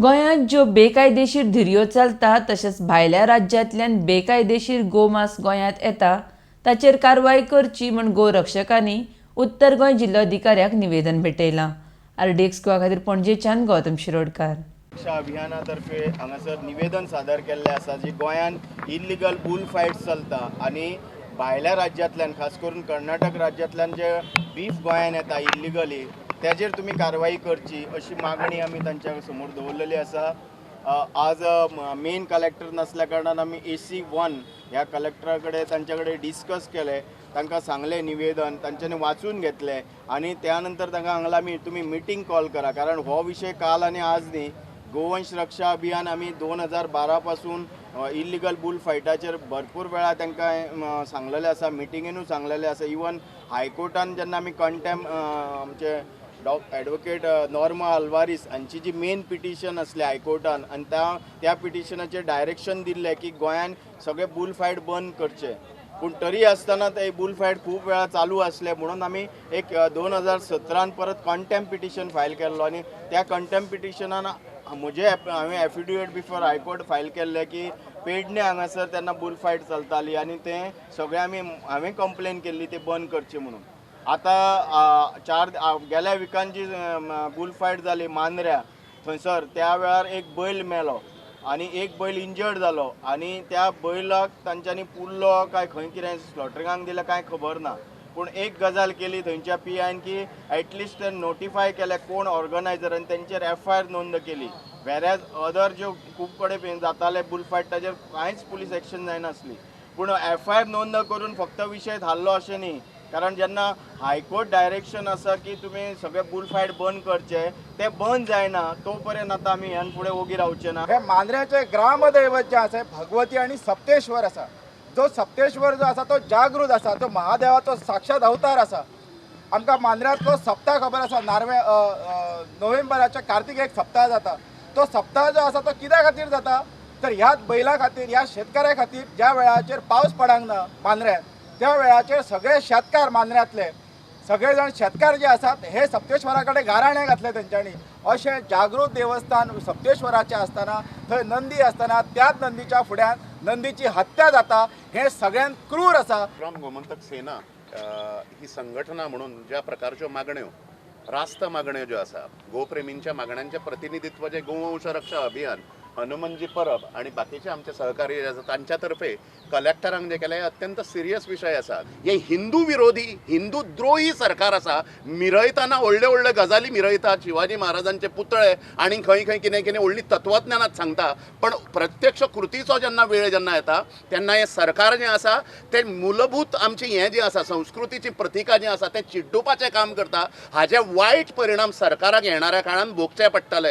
गोंयांत ज्यो बेकायदेशीर धिरयो चलता तशेंच भायल्या राज्यांतल्यान बेकायदेशीर गोमांस गोंयांत येता ताचेर कारवाय करची म्हूण गोरक्षकांनी उत्तर गोंय जिल्लोधिकाऱ्याक निवेदन भेटयलां. आरडीएक्स गोवा खातीर पणजेच्यान गौतम शिरोडकार. रक्षा अभियाना तर्फे हांगासर निवेदन सादर केल्लें आसा जी गोंयांत इल्लिगल बुल फायट चलता आनी भायल्या राज्यांतल्यान, खास करून कर्नाटक राज्यांतल्यान जे बीफ गोंयांत येता इल्लिगली, तेजेर तुमी कारवाई करची अशी मागणी आमी तांच्या समोर दवरलेली आसा. आज मेन कलेक्टर नासल्या कारणान आमी AC 1 ह्या कलेक्टरा कडेन तांच्या कडेन डिस्कस केलें, तांकां सांगलें, निवेदन तांच्यांनी वाचून घेतलें आनी त्या नंतर तांकां सांगलां आमी तुमी मिटींग कॉल करा, कारण हो विशय काल आनी आज न्ही. गोवंश रक्षा अभियान आमी 2012 पासून इल्लिगल बुल फायटाचेर भरपूर वेळा तांकां सांगलेलें आसा, मिटिंगेनूय सांगलेलें आसा. इवन हायकोर्टान जेन्ना आमी कंटेम आमचे एडवोकेट नॉर्मा अल्वारीस हांची जी मेन पिटिशन आसलें हायकोर्टान आनी त्या पिटिशनाचेर डायरेक्शन दिल्लें की गोंयान सगळे बुल फायट बंद करचे, पूण तरी आसतना ते बुल फायट खूब वेळा चालू आसले म्हणून आमी एक 2017 परत कंटेम पिटिशन फायल केल्लो आनी त्या कंटेम पिटिशनान म्हजे हांवें एफिडेवीट बिफोर हायकोर्ट फायल केल्लें की पेडणे हांगासर तेन्ना बुल फायट चलताली आनी तें सगळें आमी हांवें कंप्लेन केल्ली ते बंद करचे म्हणून. आतां चार गेल्या विकान जी बुल फायट जाली मांद्र्या थंयसर, त्या वेळार एक बैल मेलो आनी एक बैल इंजर्ड जालो आनी त्या बैलाक तांच्यांनी पुरलो काय खंय कितें स्लॉटरिंगाक दिलें कांय खबर ना, पूण एक गजाल केली थंयच्या PIन की एटलिस्ट ते नोटिफाय केले कोण ऑर्गनायजर आनी तेंचेर FIR नोंद केली. वेरेज अदर ज्यो खूब कडेन जाताले बुल फायट ताजेर कांयच पुलीस एक्शन जायनासली, पूण FIR नोंद करून फक्त विशय थारलो अशें न्ही, कारण जेन्ना हायकोर्ट डायरेक्शन आसा की तुमी सगळे बुल फायट बंद करचे, ते बंद जायना तो पर्यंत आतां आमी ह्यान फुडें ओगी रावचे ना. हे मांद्र्याचे ग्रामदैवत जे आसा भगवती आनी सप्तेश्वर आसा. जो सप्तेश्वर जो आसा तो जागृत आसा, तो महादेवाचो साक्षात अवतार आसा. आमकां मांद्र्यांतलो सप्ताह खबर आसा, नार्वे नोव्हेंबराच्या कार्तिक एक सप्ताह जाता. तो सप्ताह जो आसा तो कित्या खातीर जाता तर ह्याच बैला खातीर, ह्या शेतकाऱ्या खातीर. ज्या वेळाचेर पावस पडूंक ना मांद्र्यांत त्या वेळाचेर सगळे शेतकार मांद्र्यांतले सगळे जाण शेतकार जे आसात हे सप्तेश्वरा कडेन गाराणें घातलें तेंच्यांनी. अशें जागृत देवस्थान सप्तेश्वराचें आसतना थंय नंदी आसतना त्याच नंदीच्या फुड्यान नंदीची हत्या जाता, हें सगळ्यांत क्रूर आसा. राम गोमंतक सेना ही संघटना म्हणून ज्या प्रकारच्यो मागण्यो, रास्त मागण्यो ज्यो आसा, गोप्रेमींच्या मागण्यांचें प्रतिनिधित्व जे गोवंश रक्षा अभियान, हनुमनजी परब आणि बाकीचे आमचे सहकारी जे आसा तांच्या तर्फे कलेक्टरांक जे केलें हे अत्यंत सिरियस विशय आसा. हे हिंदू विरोधी, हिंदू द्रोही सरकार आसा. मिरयतना व्हडले व्हडले गजाली मिरयतात, शिवाजी महाराजांचे पुतळे आनी खंय खंय कितें कितें व्हडली तत्वज्ञानात सांगता, पण प्रत्यक्ष कृतीचो जेन्ना वेळ जेन्ना येता तेन्ना हें सरकार जें आसा तें मूलभूत आमचें हें जें आसा संस्कृतीची प्रतिका जें आसा तें चिड्डुपाचें काम करता. हाजे वायट परिणाम सरकाराक येणाऱ्या काळान भोगचे पडटले.